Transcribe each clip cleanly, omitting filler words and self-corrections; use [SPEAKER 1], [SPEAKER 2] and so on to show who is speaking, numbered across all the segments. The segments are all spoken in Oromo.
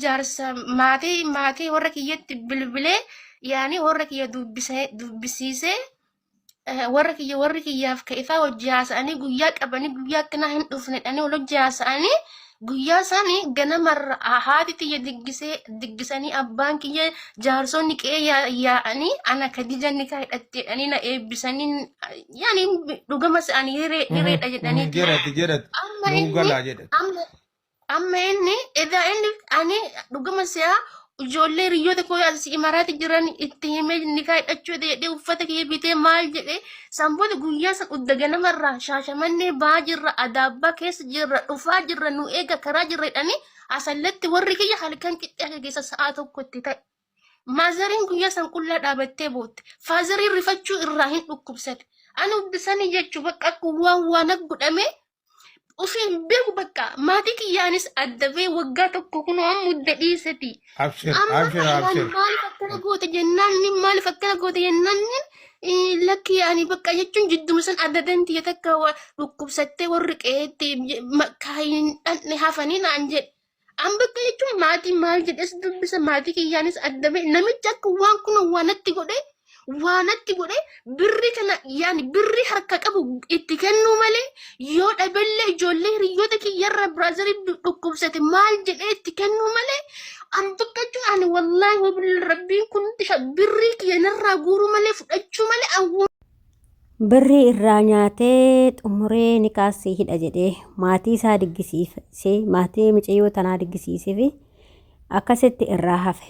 [SPEAKER 1] jaarsa maatii warra kiyyatti bilbilee, yaani warra kiyya dubbisee dubbisiisee, warra kiyya warri kiyyaaf ka ifaa hojii haasa'anii guyyaa qabanii, guyyaa akkanaa hin dhufne jedhanii wal hojii haasa'anii, guyyaa isaanii ganamarra haati tiyya diggisee diggisanii, abbaan kiyya, jaarsonni qe'ee yaa'anii, ana Khadija nikaa hidhatte jedhanii na eebbisanii, yaani dhugama se'anii hiree hireedha jedhanii.
[SPEAKER 2] Jedhati jedhati.
[SPEAKER 1] Amma
[SPEAKER 2] nuu
[SPEAKER 1] inni
[SPEAKER 2] galaa jedhati.
[SPEAKER 1] Amma inni edaa inni ani dhugama se'aa ijoollee hiriyoota koo as Imaraati jiran itti himee, nikaa hidhachuu jedhee uffata kiyya bitee maal jedhee, san booda guyyaa san udda ganamarraa Shaashamannee ba'aa jirra, Adaabbaa keessa jirra, dhufaa jirra, nu eega, karaa jirra jedhanii Asallatti warri kiyya halkan qixxee akka keessa sa'aa tokkotti ta'e. Maazariin guyyaa san qullaa dhaabattee bootte. Faazariin rifachuu irraa hin dhukkubsate. Ani uddisanii jechuu bakka akka waan waan godhamee ofii hin beeku, bakka maatii kiyyaanis adda ba'ee waggaa tokko kunoo amma hudda dhiiseti.
[SPEAKER 2] Abshir,
[SPEAKER 1] Amma
[SPEAKER 2] abshir,
[SPEAKER 1] ani
[SPEAKER 2] abshir.
[SPEAKER 1] maaliif akkana goote jennaan, inni maaliif akkana goote jennaan, inni lakki ani bakka jechuun jidduma san adda dantiya takka dhukkubsattee warri qe'eetti kaayin dhandhe hafanii naan jedhe. An bakka jechuun maatii maal jedhes dubbisa, maatii kiyyaanis adda ba'e, namichi akka waan kun waanatti godhe waanatti godhe, birrii kana yaani birrii harka qabu itti kennuu malee, yoo dhabellee ijoollee hiriyoota kiyyarra biraazarii dhukkubsate maal jedhee itti kennuu malee, an bakka jechuun ani wallaahi wabil rabbiin kun birrii kiyya narraa guuruu malee, fudhachuu malee an
[SPEAKER 3] Birrii irraa nyaatee xumuree nikaa sii hidha jedhee maatii isaa diggisiisee, maatii mucayyoo tanaa diggisiisee fi akkasitti irraa hafe.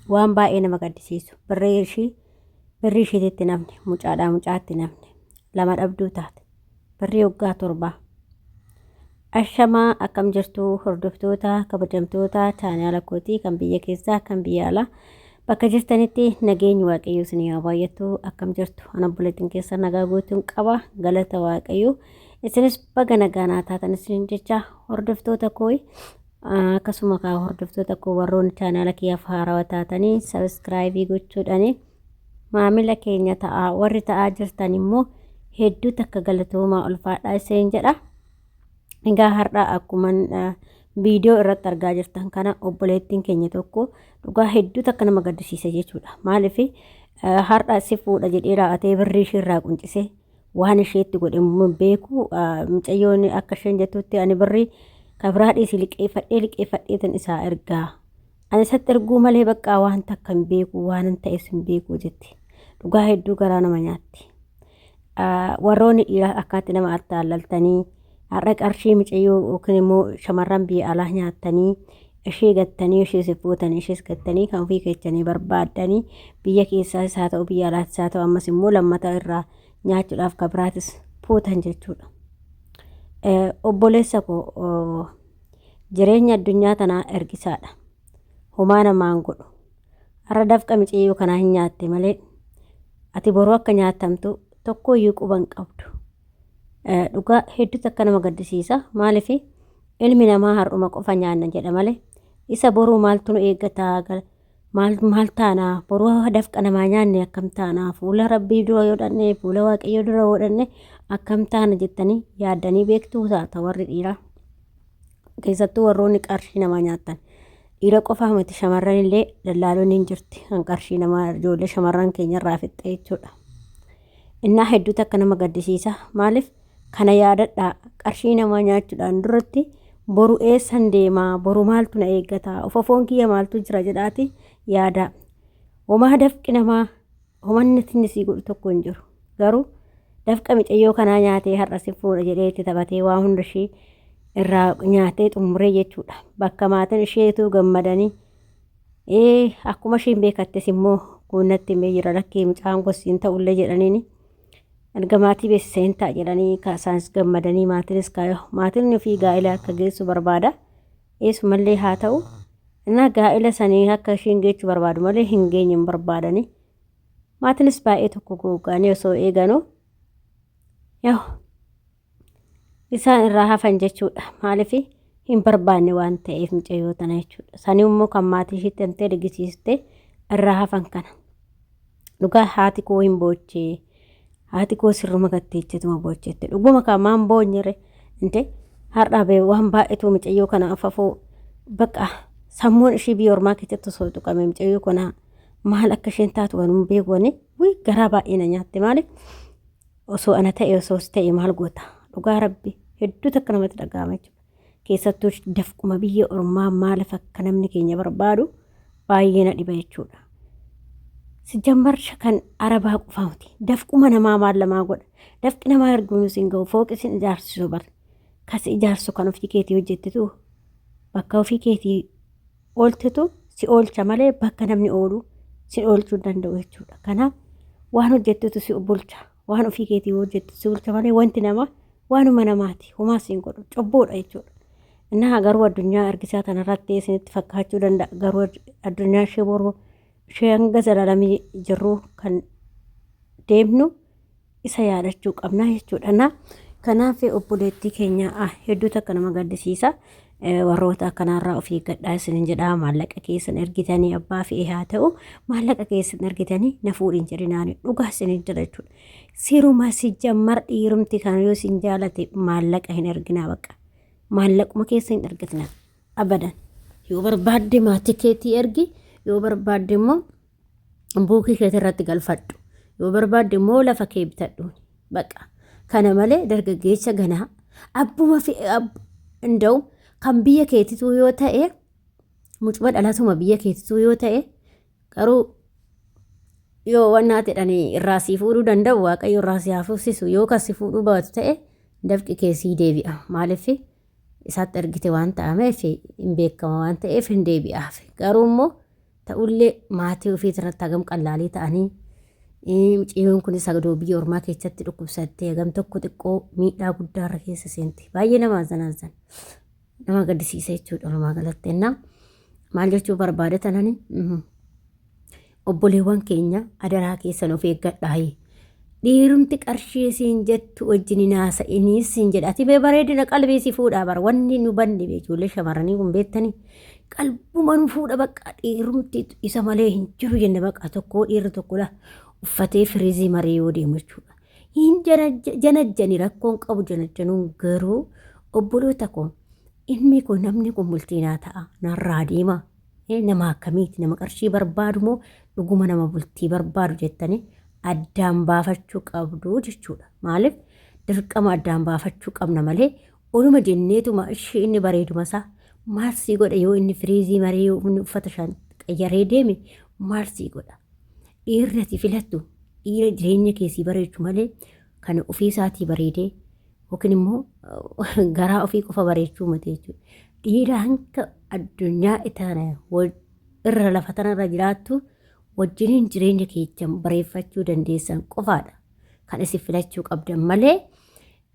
[SPEAKER 3] Waan baay'ee nama gaddisiisu. Birrii ishii birrii ishiititti namni mucaadhaa mucaatti namni lama dhabduu taate. Birrii waggaa 7. Ashamaa, akkam jirtu hordoftoota kabajamtoota chaanaala kootii kan biyya keessaa kan biyya alaa, bakka jirtanitti nageenyi Waaqayyoo isin haa baay'atu. Akkam jirtu? Ana obboleettiin keessa nagaa guutuun qaba, galata Waaqayyoo. Isinis baga nagaa naa taatan isin jecha hordoftoota koo. Akkasuma kaa hordoftoota koo, warroonni chaanaala kiyyaaf haarawaa taatanii sabiskiraayibii gochuudhaani maamila keenya ta'aa, warri ta'aa jirtan immoo hedduu takka galatoomaa, ulfaadhaa isin jedha. Egaa har'a akkuma viidiyoo irratti argaa jirtan kana obboleettiin keenya tokko dhugaa hedduu takka nama gaddisiisa jechuudha. Maaliif har'a si fuudha jedhee raa'atee birrii ishee irraa quncise, waan isheetti godhe immoo hin beeku. Mucayyoon akka isheen jettutti, ani birrii kabiraa dhiisi liqeeffadhee liqeeffadheetan isaa ergaa. Ani isatti erguu malee baqqaa waan takka hin beeku, waan hin ta'es hin beeku jetti. Dhugaa hedduu garaa nama nyaatti. Warroonni dhiiraa akkaatti nama attaallaltanii har'a qarshii mucayyoo yookiin immoo shamarran biyya alaa nyaattanii, ishee gattanii, ishees fuutanii, ishees gattanii kan ofii keessanii barbaaddanii, biyya keessaas haa ta'u biyya alaattis haa ta'u, ammas immoo lammata irraa nyaachuudhaaf kan biraatis fuutan jechuudha. Obboleessa koo, jireenya addunyaa tanaa ergisaadha. Homaa namaan godhu. Har'a dafqa miciyyoo kanaa hin nyaatte malee ati boruu akka nyaatamtu tokkoyyuu quba hin qabdu. Dhugaa hedduutu akka nama gaddisiisa. Maaliif ilmi namaa har'uma qofa nyaanna jedha malee isa boruu maaltu nu eeggataa, maal maal taanaa, boruu dafqa namaa nyaanne akkam taanaa, fuula Rabbii dura yoo dhanne, fuula Waaqayyoo dura yoo dhanne akkam taana jettanii yaaddanii beektuu taata warri dhiiraa. Keessattuu warroonni qarshii namaa nyaattan. Dhiira qofaa miti, shamarran illee dallaalonni hin jirti kan qarshii namaa ijoollee shamarran keenya irraa fixxe jechuudha. Innaa hedduutu akka nama gaddisiisa. Maaliif kana yaadadhaa, qarshii namaa nyaachuudhaan duratti boru eessan deemaa, boru maaltu na eeggata, of afoon kiyya maaltu jira jedhaati yaadaa. Homaa dafqi namaa homanni inni sii godhu tokko hin jiru. Garuu dafqa micayyoo kanaa nyaatee har'a si fuudha jedhee itti taphatee waa hunda ishii irraa nyaatee xumuree jechuudha. Bakka maatiin isheetu gammadanii ee akkuma ishiin beekattes immoo kun natti himee jira, lakkii mucaan gosi hin ta'ullee jedhaniini. Erga maatii beeksisa hin ta'a jedhanii isaanis gammadanii, maatiinis kaayoo maatiin ofii gaa'ela akka geessu barbaada. Eessumallee haa ta'u innaa gaa'ela sanii akka ishiin geechuu barbaadu malee hin geenye hin barbaadanii. Maatiinis baay'ee tokko googa'anii osoo eeganuu yoo isaan irraa hafan jechuudha. Maaliif hin barbaanne waan ta'eef mucayyoo tana jechuudha. Sanii immoo kan maatii ishiitti hantee argisiiste irraa hafan kana. Dhugaa haati koo hin boochee, haati koo sirruma gatteechetuma boochette, dhuguma kan maan boonyere inte har'aa bee waan baay'eetu mucayyoo kana afafoo bakka Sammuun ishii biyya ormaa keessatti osoo tuqame mucayyoo kanaa maal akka isheen taatu kan hin beeku ani wii garaa baay'ee na nyaatte maaliif osoo ana ta'e osoo si ta'e maal goota dhugaa rabbi hedduu takka namatti dhaga'ama jechuudha. Keessattuu dafquma biyya ormaa maaliif akka namni keenya barbaadu baay'ee na dhiba jechuudha. Sijjammar kan arabaa qofaa miti. Dafquma namaa maal lamaa godha. Dafqi namaa erguun sin ga'u fooqi sin ijaarsisu bar. Kas ijaarsu kan ofii keetii hojjettetu bakka ofii keetii ooltetu si oolcha malee bakka namni oolu si oolchuu hin danda'u jechuudha. Kanaaf waan hojjettetu si bulcha. Waan ofii keetii hojjettu si bulcha malee wanti namaa waanuma namaati. Homaa si hin godhu. Cubbuudha jechuudha. Innaa garuu addunyaa ergisaa tanarratti isinitti fakkaachuu danda'a. Garuu addunyaa ishee boruu ishee hanga zalalamii jirru kan deemnu isa yaadachuu qabna jechuudha. Na kanaaf obboleettii keenya hedduu takka nama gaddisiisa. Warroota akkanaarraa of eeggadhaa isinin jedhaa maallaqa keessan ergitanii abbaa fe'e haa ta'u maallaqa keessan ergitanii na fuudhin jedhinaani dhugaa isinin jedha jechuudha. Siruma si jammar dhiirumti kan yoo isin jaalate maallaqa hin erginaa bakka. Maallaquma keessa hin ergatinaa abadan. Yoo barbaadde maatii keetii ergi yoo barbaadde immoo buukii keetii irratti galfadhu. Yoo barbaadde immoo lafa kee bitadhu. Baqa. Kana malee dargaggeessa ganaa abbuma fi inda'u kan biyya keetituu yoo ta'e mucuma dhalatuma biyya keetituu yoo ta'e garuu yoo wannaa jedhanii irraa sii fuudhuu danda'u waaqayyo irraa si haa fuusisu yoo kan si fuudhuu baatu ta'e dafqi kee sii deebi'a maaliif isaatti ergite waan ta'ameef hin beekama waan ta'eef hin deebi'aaf garuu immoo ta'ullee maatii ofii irratti hagam qallaalii ta'anii mucayyoon kunis hagdoo biyya ormaa keessatti dhukkubsattee hagam tokko xiqqoo miidhaa guddaa irra keessa seenti baay'ee nama azanaazan nama gaddisiisa jechuudha walumaa galatti ennaa maal jechuu barbaade tanani obboleewwan keenya adaraa keessan of eeggadhaayi dhiirumti qarshii siin jettu wajjin hin haasa'inii siin jedha ati bee bareedina qalbii si fuudhaa bara wanni nu banne bee ijoollee shamarranii kun beektanii qalbuma nu fuudha bakka dhiirumti isa malee hin jiru jenne bakka tokko dhiirri tokko la uffatee firiizii maree yoo deemu jechuudha. Hin janajjani rakkoon qabu janajjanuun garuu obboloota koo ilmi koo namni kun bultii naa ta'a narraa deema nama akkamiiti nama qarshii barbaadu moo dhuguma nama bultii barbaadu jettanii addaan baafachuu qabdu jechuudha. Maaliif dirqama addaan baafachuu qabna malee oluma jenneetuma ishee inni bareeduma isaa maal sii godha yoo inni firiizii maree yoo inni uffata shan qayyaree deeme maal sii godha. Dhiirri ati filattu dhiira jireenya kee sii bareechu malee kan ofii isaatii bareedee yookiin immoo garaa ofii qofa bareechuu miti jechuudha. Dhiira hanga addunyaa tana irra lafa tanarra jiraattu wajjiniin jireenya keessan bareeffachuu dandeessan qofaadha. Kan isin filachuu qabdan malee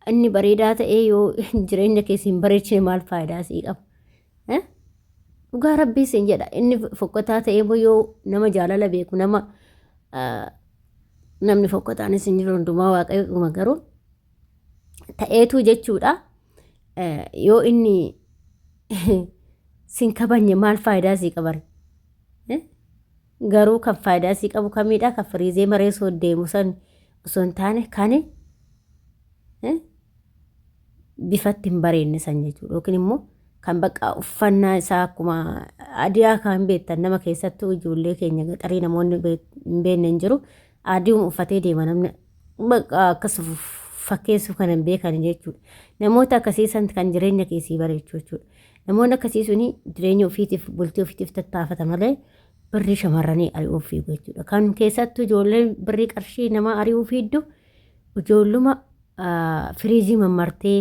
[SPEAKER 3] inni bareedaa ta'ee yoo jireenya keessa hin bareechine maal faayidaa sii qaba? Eh? Dhugaa rabbii siin jedha inni fokkotaa ta'ee immoo yoo nama jaalala beeku nama namni fokkotaanis hin jiru hundumaa waaqayyo dhuma garuu ta'eetu jechuudha. Yoo inni sin kabajne maal faayidaa sii qabare? Garuu kan faayidaa sii qabu kamiidha? Kan firiizee maree osoo deemu san osoo hin taane kan bifatti hin bareedne san jechuudha. Yookiin immoo kan bakka uffannaa isaa akkuma adiyaa kan beektan nama keessattuu ijoollee keenya gaxarii namoonni hin beekne hin jiru. Adiuma uffatee deema namni bakka akkas fakkeessuuf kan hin beekan jechuudha. Namoota akkasii san kan jireenya keessii bareechu jechuudha. Namoonni akkasii suni jireenya ofiitiif bultii ofiitiif tattaafata malee birrii shamarranii ari'uuf fiigu jechuudha. Kan keessattuu ijoolleen birrii qarshii namaa ari'uu fiiddu ijoolluma firiizii mammartee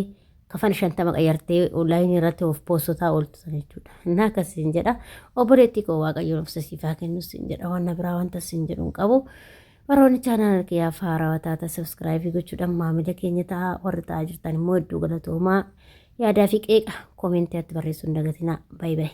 [SPEAKER 3] kafana 50 qayyartee onlaayinii irratti of poostotaa ooltu sana jechuudha. Innaa akkas siin jedha. Obboleettii koo Waaqayyoon obsa siif haa kennu siin jedha. Waan biraa wanta siin jedhu hin qabu. Warroonni chaanaala kiyyaaf haarawaa taata sabskraayibii gochuudhaan maamila keenya ta'a. Warri ta'aa jirtan immoo hedduu galatoomaa. Yaadaa fi qeeqa koomentii atti barreessuu hin dagatinaa. Baay baay.